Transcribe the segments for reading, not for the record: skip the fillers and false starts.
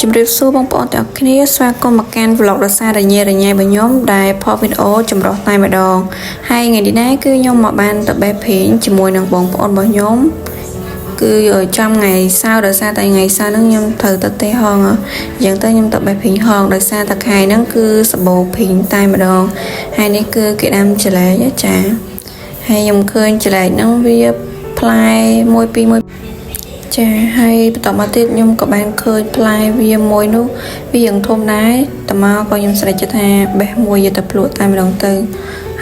ជម្រាបសួរបងប្អូនទាំងអស់គ្នាស្វាគមន៍មកកាន់ vlog រសារញ៉េរញ៉ៃរបស់ខ្ញុំដែលផុសវីដេអូចម្រុះតែម្ដងហើយថ្ងៃនេះដែរគឺខ្ញុំមកបានទៅបេះព្រីងជាមួយនឹងបងប្អូនរបស់ខ្ញុំគឺចំថ្ងៃសៅរ៍ដោយសារតែថ្ងៃសៅរ៍ហ្នឹងខ្ញុំត្រូវទៅទេហងអញ្ចឹងទៅខ្ញុំទៅបេះព្រីងហងដោយសារតែខែហ្នឹងគឺសបោព្រីងតែម្ដងហើយនេះគឺគេដាំចលែកចាហើយខ្ញុំឃើញចលែកហ្នឹងវាផ្លែមួយពីរមួយ ចាហើយបន្តមកទៀតខ្ញុំក៏បានឃើញផ្លែវាមួយនោះវាយ៉ាងធំដែរតមកក៏ខ្ញុំស្រេចចិត្តថាបេះមួយយកទៅភ្លក់តែម្ដងទៅ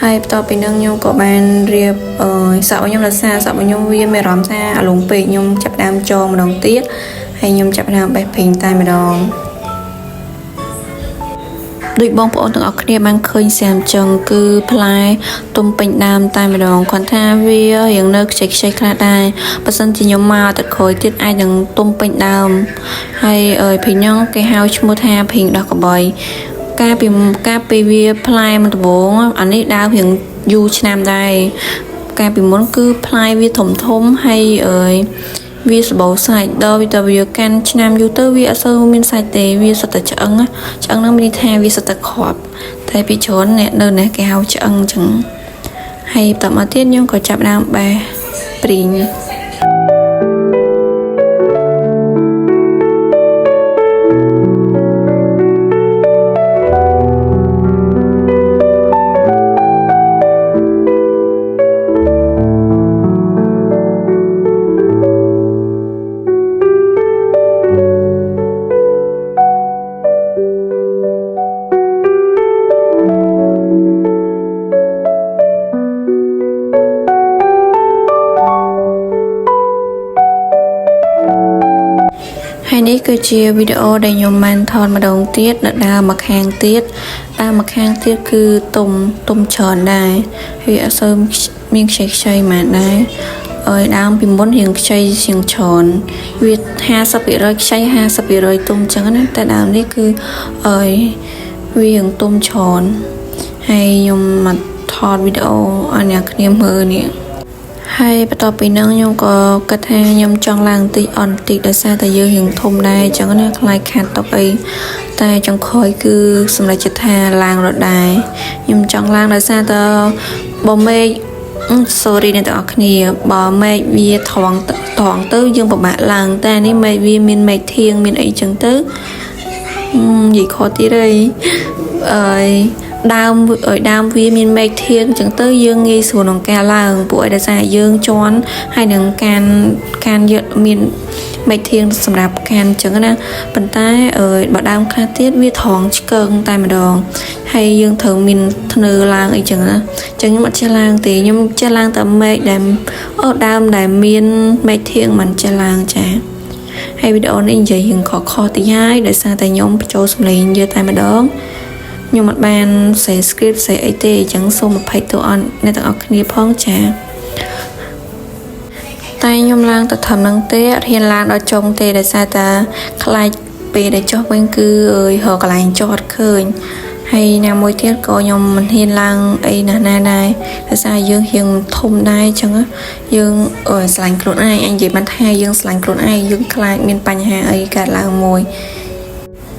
ហើយបន្ទាប់ពីនឹងខ្ញុំក៏បានរៀបអឺសក់របស់ខ្ញុំរសារសក់របស់ខ្ញុំវាមានអារម្មណ៍ថាអាលងពេកខ្ញុំចាប់ផ្ដើមចងម្ដងទៀតហើយខ្ញុំចាប់ផ្ដើមបេះព្រីងតែម្ដង ដូចបងប្អូនទាំងអស់គ្នាបានឃើញស្រាប់ចឹងគឺផ្លែទុំពេញដើមតែម្ដងគាត់ថាវារៀងនៅខ្ចីខ្ចីខ្លះដែរបើសិនជាខ្ញុំមកទឹកក្រោយទៀតអាចនឹងទុំពេញដើមហើយអើយភីងហ្នឹងគេហៅឈ្មោះថាភីងដោះកបីកាលពីកាលពីវាផ្លែមកដំបូងអានេះដើមរៀងយូរឆ្នាំដែរកាលពីមុនគឺផ្លែវាធំធំហើយអើយ វាសបោសាច់ដល់វាទៅវាកាន់ឆ្នាំយូរទៅវាអត់សូវមានសាច់ទេវាសុទ្ធតែឆ្អឹងណាឆ្អឹងហ្នឹងមានន័យថាវាសុទ្ធតែគ្រាប់តែពីច្រើនអ្នកនៅនេះគេហៅឆ្អឹងអញ្ចឹងហើយបន្តមកទៀតខ្ញុំក៏ចាប់ផ្ដើមបេះព្រីង ហើយនេះគឺជាវីដេអូដែលខ្ញុំបានថតម្ដងទៀតនៅដើមម្ខាងទៀតដើមម្ខាងទៀតគឺទុំទុំច្រើនដែរវាអត់សូវមានខ្ចីខ្ចីម៉ានដែរអើយដើមពីមុនរៀងខ្ចីជាងច្រើនវា50%ខ្ចី50%ទុំចឹងណាតែដើមនេះគឺអើយវារៀងទុំច្រើនហើយខ្ញុំមកថតវីដេអូឲ្យអ្នកគ្នាមើលនេះ ហើយបន្ទាប់ពីហ្នឹងខ្ញុំក៏គិតថាខ្ញុំចង់ឡើងបន្តិចអន់បន្តិចដោយសារតែយើងរៀងធំដែរអញ្ចឹងណាខ្លាចខាត់តុកអីតែចុងក្រោយគឺសម្រេចចិត្តថាឡើងរត់ដែរខ្ញុំចង់ឡើងដោយសារតែបើមេឃ sorry អ្នកទាំងអស់គ្នាបើមេឃវាថងថងទៅយើងពិបាកឡើងតែនេះមេឃវាមានមេឃធៀងមានអីចឹងទៅ និយាយខុសទៀតហើយអើយដើមអើយដើមវាមានមេឃធៀងអញ្ចឹងទៅយើងងាយស្រួលក្នុងការឡើងពួកឯដោយសារយើងជន់ហើយនឹងការការយកមានមេឃធៀងសម្រាប់ការអញ្ចឹងណាប៉ុន្តែអើយបើដើមខ្លះទៀតវាត្រង់ឆ្កើងតែម្ដងហើយយើងត្រូវមានធ្នើឡើងអីចឹងណាអញ្ចឹងខ្ញុំអត់ចេះឡើងទេខ្ញុំចេះឡើងតែមេឃដែលអូដើមដែលមានមេឃធៀងមិនចេះឡើងចា ហើយវីដេអូនេះនិយាយរឿងខុសៗតិចហើយដោយសារតែខ្ញុំបញ្ចូលសំឡេងយកតែម្ដងខ្ញុំអត់បានសេ script សេអីទេអញ្ចឹងសូមអភ័យទោសអរអ្នកទាំងអស់គ្នាផងចាតែខ្ញុំឡើងទៅធំនឹងទេអត់ហ៊ានឡើងដល់ចុងទេដោយសារតែខ្លាចពេលដែលចុះវិញគឺអើយរកកន្លែងចុះអត់ឃើញហើយណាមួយទៀតក៏ខ្ញុំមិនហ៊ានឡើងអីណាស់ណាដែរដោយសារយើងរៀងធំដែរអញ្ចឹងណាយើងអើយស្រឡាញ់ខ្លួនឯងអញនិយាយបានថាយើងស្រឡាញ់ខ្លួនឯងយើងខ្លាចមានបញ្ហាអីកើតឡើងមួយ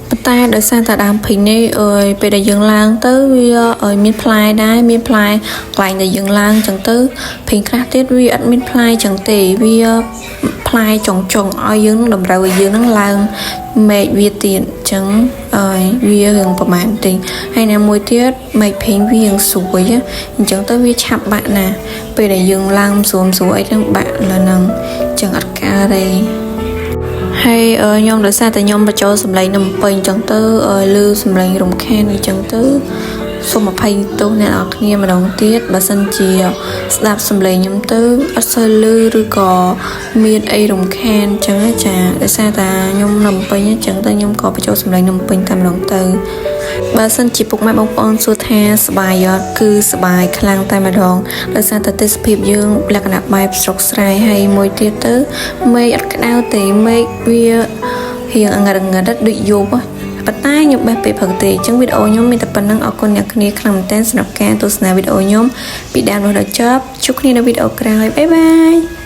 ប៉ុន្តែដោយសារតែដើមភីងនេះអើយពេលដែលយើងឡើងទៅវាអើយមានផ្លែដែរមានផ្លែកន្លែងដែលយើងឡើងចឹងទៅភីងខ្លះទៀតវាអត់មានផ្លែចឹងទេវាផ្លែចុងចុងឲ្យយើងនឹងតម្រូវឲ្យយើងនឹងឡើងមេឃវាទៀតចឹងអើយវារឿងប្រហែលតិចហើយណាមួយទៀតមេឃភីងវារឿងស្រួយអញ្ចឹងទៅវាឆាប់បាក់ណាពេលដែលយើងឡើងស្រួលស្រួលអីហ្នឹងបាក់លើហ្នឹងចឹងអត់កើតទេ ហើយអឺខ្ញុំដោយសារតែខ្ញុំបញ្ចូលសំឡេងនៅភ្នំពេញអញ្ចឹងទៅអឺឮសំឡេងរំខានអញ្ចឹងទៅសូមអភ័យទោសអ្នកនរគ្នាម្ដងទៀតបើសិនជាស្ដាប់សំឡេងខ្ញុំទៅអត់សូវឮឬក៏មានអីរំខានអញ្ចឹងណាចាដោយសារតែខ្ញុំនៅភ្នំពេញអញ្ចឹងទៅខ្ញុំក៏បញ្ចូលសំឡេងនៅភ្នំពេញតែម្ដងទៅបើសិនជាពុកម៉ែបងប្អូនសួរថាសប្បាយអត់គឺសប្បាយខ្លាំងតែម្ដងដោយសារតែទេសភាពយើងលក្ខណៈបែបស្រុកស្រែហើយមួយទៀតទៅមេឃអត់ក្តៅទេមេឃវារៀងអង្រិតអង្រិតដូចយប់ហ៎ប៉ុន្តែខ្ញុំបេះពេលព្រឹកទេអញ្ចឹងវីដេអូខ្ញុំមានតែប៉ុណ្្នឹងអរគុណអ្នកគ្នាខ្លាំងមែនទែនសម្រាប់ការទស្សនាវីដេអូខ្ញុំពីដើមរហូតដល់ចប់ជួបគ្នានៅវីដេអូក្រោយបាយបាយ។